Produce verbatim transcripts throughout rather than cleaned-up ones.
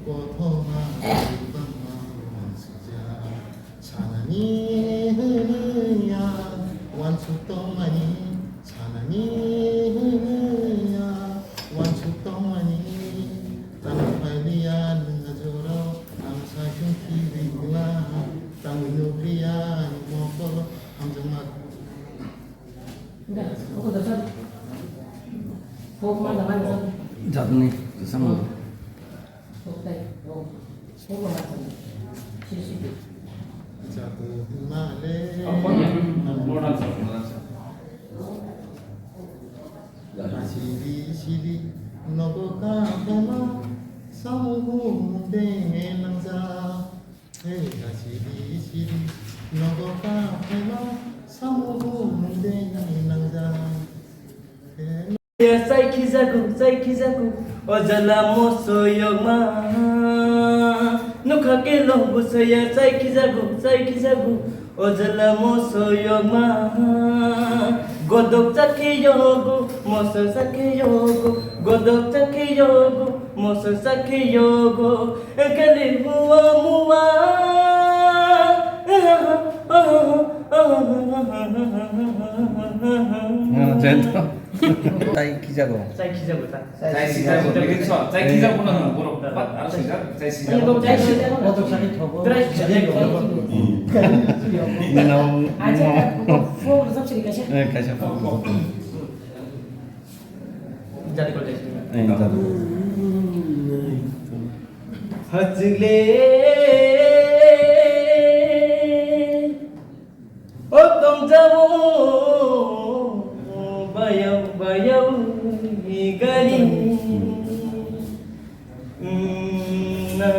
Kothoma tei bangma uansukjak. Sanani hwnwi ya uansuk tongmani, sanani hwnwi ya uansuk tongmani. Tamo phailiya nwng a jorao, ang saisung khibi wngla, tamo nukliya ani mokol hamjakma. Jatni, jatni. Sidi, sidi, nogo ka phaima, samung bumung de nangjak. Hey, ha sidi, sidi, nogo ka phaima, samung bumung de nangjak. Hey. Chai khijago, chai khijago, o jala moso yokma. Nukha ke lo busaya, chai khijago, chai khijago, o jala moso yokma. Godok chakhe yogo, moso chakhe yogo, godok chakhe yogo, moso chakhe yogo. Kali mua mua. Chai khijago. Chai khijago ta. Chai khijago. Chai khijago. Chai khijago na borok. Bat aro sijak. Chai khijago. Chai khijago. Chai khijago. Chai khijago. Acha, phone rwchap sini kaisa. Eh, kaisa phone. Jadi kau jadi. Eh, jadi. Hachikle o tongjamu bayau bayau ni gari. Na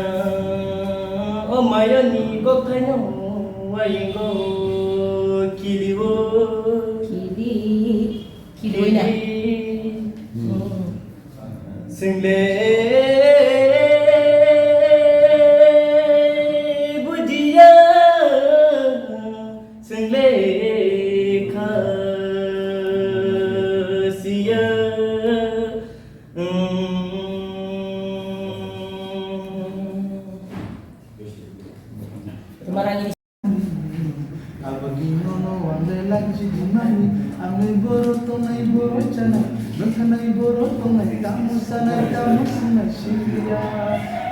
o mayani gokhaino waingo kiliwo. Kili. Kiloina. Single bujiya, single khasiya. Tumarang ini. Aboni nono wande langsi dimani, amni boro tongnai boro chanai, bwkhanai boro tongnai, tamo sanai tamo sinai siliya.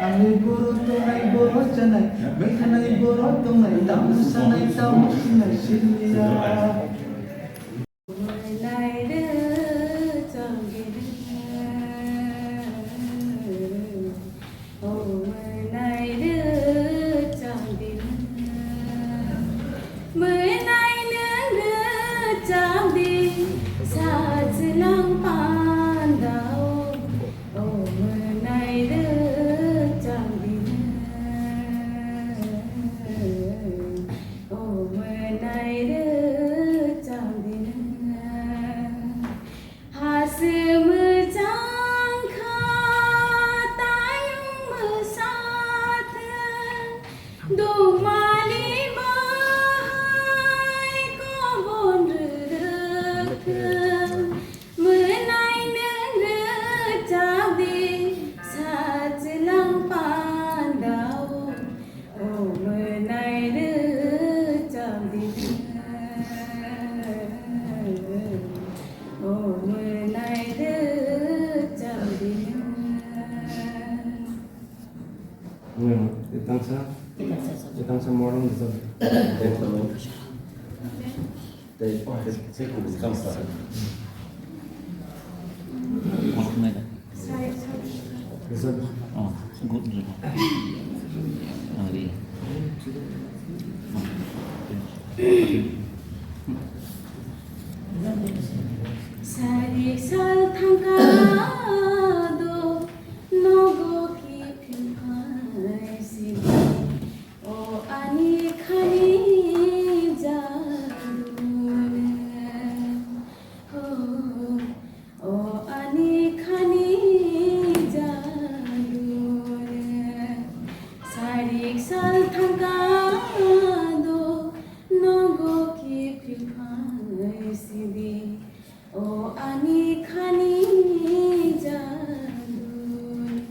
Amni boro tongnai boro chanai, bwkhanai boro tongnai, tamo sanai tamo sinai siliya. Mwnai rwchapdi nwng, o mwnai rwchapdi nwng. Mwnai nwng rwchapdi, sajlang pandao, o mwnai rwchapdi nwng. O mwnai rwchapdi nwng. Hase mwchang kha tayung mwsa thwng. Dukmani bahai kobon rwrwk thwng. Mwnai nwng rwchapdi sajlang pandao. O mwnai rwchapdi nwng, o mwnai rwchapdi nwng. Nwng, itangsa, itangsa morning rwchapdi. Tei, tei, tei kubui tang sa. Oh, good, good. Oh, yeah. Sari sal thangka do nogo kiphilphai sidi. O ani khani jadune, o, o ani khani jadune. Sarik sal thangka do nogo kiphilphai sidi. O ani khani jadune.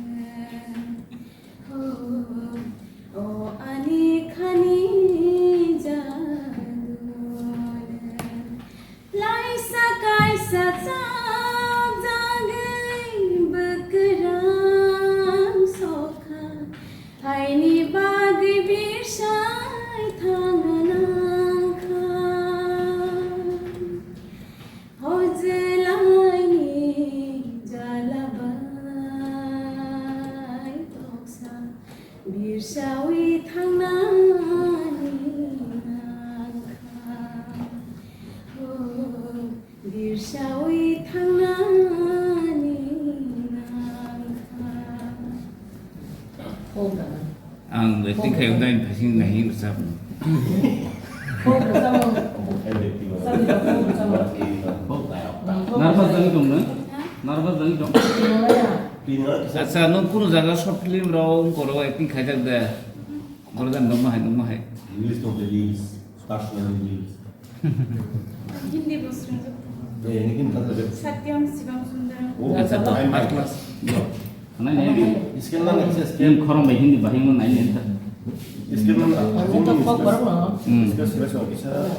Birsawi thangnani nangkha, o, birsawi thangnani nangkha. Ang acting khai udain phasing nahi rwchap. Nervous jani tong na? Nervous jani tong? Acha, nwng kunu jaga short film rok wngkoro acting khaijak de? Boro jani nukma hai, nukma hai. English tong de reels, personal reels. Hindi bo swngjak. Eh, ini kan kata de. Satyam Shivam Sundaram. Oh, acha, to, first class. Nai, nai. Scan lang, scan. Nwng khorang bai Hindi bahai no nai, nai. Scan lang. Ang to kok barang na. Hmm. Scan, scan, scan, scan.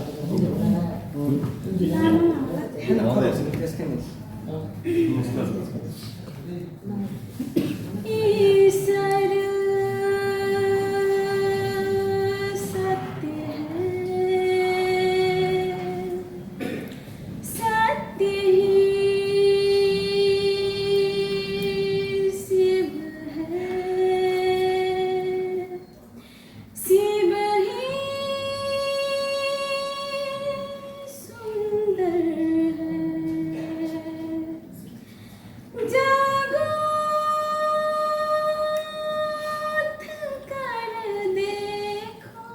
Lama. Scan, scan. Scan, scan. ईश्वर सत्य है, सत्य ही शिव है। शिव ही सुंदर है, जागो उठ कर देखो,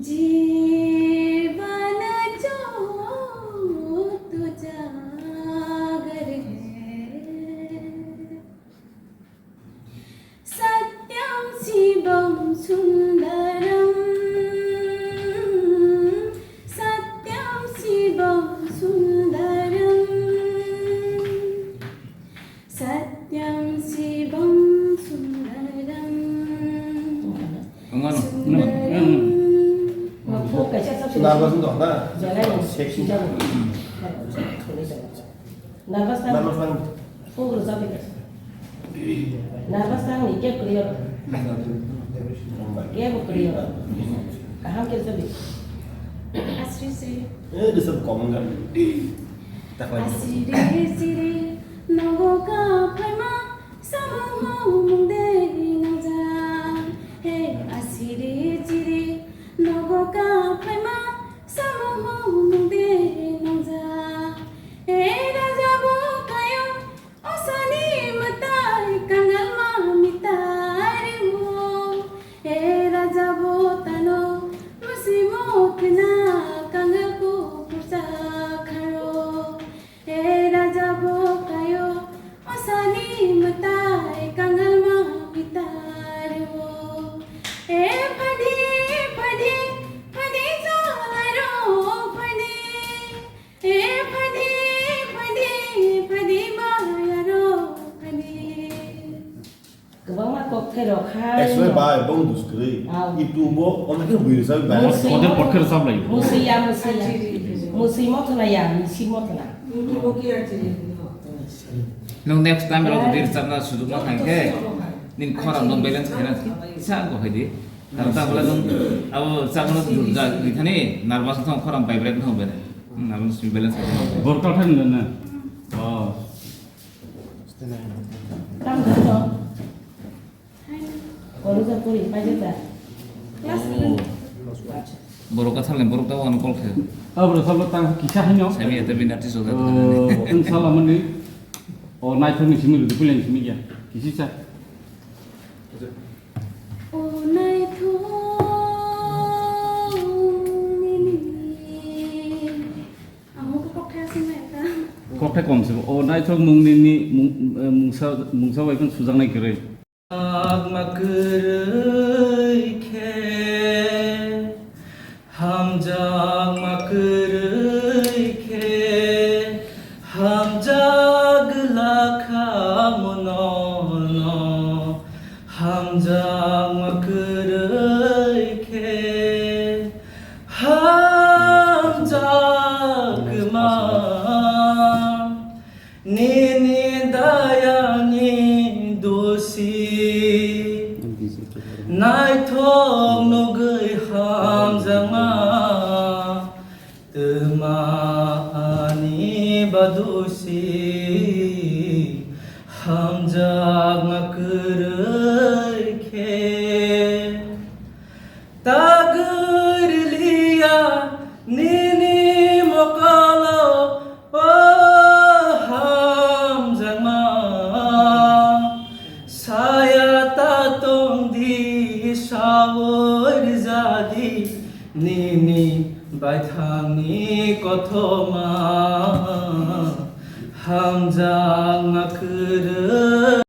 जीवन ज्योत उजागर है। सत्यं शिवं सुन्दरं, सत्यं शिवं सुन्दरं, सत्यं शिवं सुन्दरं, Ang ano? सुन्दरं. Nervous wngkha na? Sexy. Nervous tang. Nervous tang. Full result. Nervous tang ni kep clear. Kep clear. Kaham ke result. Asri sri. Eh, result common kan? Asri sri nogo ka phaima samung ho mung de nangja. Hey, asri sri nogo ka phaima samung ho mung de nangja. He raja bo kayo, osani mwtai kangal ma mitai rimo. He raja bo tano, musimo kena kangal ko pursa kharo. He raja bo kayo, osani mwtai kangal ma mitai rimo. He phadi, phadi, phadi jolai ro phadi. E phadi, phadi, phadi, bayaro phadi. Kwbangma kokthai rok hai. Actually, bai, bong dus kwrwi. Au. YouTube o, ono khe bui rwchap bai. Musui Kotor mo-, kotor rwchap lai. Musui ya, musui ya. Musui mothona ya, musui mothona. Nwng next time rok di rwchapna sujuk ma thang khe, nini khorang no balance khaina sa go hai di. Tamo ta bole nwng abo chakno ja di thani nervous thong khorang vibrate thong bene. Hmm, abo si balance. Borok ta thani na. Oh. Tamo to. Kono ja puri pai jeta. Class. Oh. Borok ka thale borok ta wan call khe. Abo sabo ta kisa hanyo. Sami eta binati so da. Oh, tun sala mani. O naithok ni simi rudu pulen simi ya. Kisi cha. O naithok nini. Amo ko kokthai aswk nai ta. Kokthai kom se. O naithok mung nini mung, eh, mungsa, mungsa bai phano sujaknai kwrwi. Hamjakma kwrwi khe, hamjakma kwrwi khe, hamjak lakha mono no. Hamjakma kwrwi khe, hamjakma. Nini dayani dosi, naithok nugwi hamjakma, twma ani badosi, Hamjakma kwrwi khe ta kwrwi liya nini mokolo, o hamjakma. Saya ta tong di, sawi rwja di nini baithangni kothoma. Hamjakma kwrwi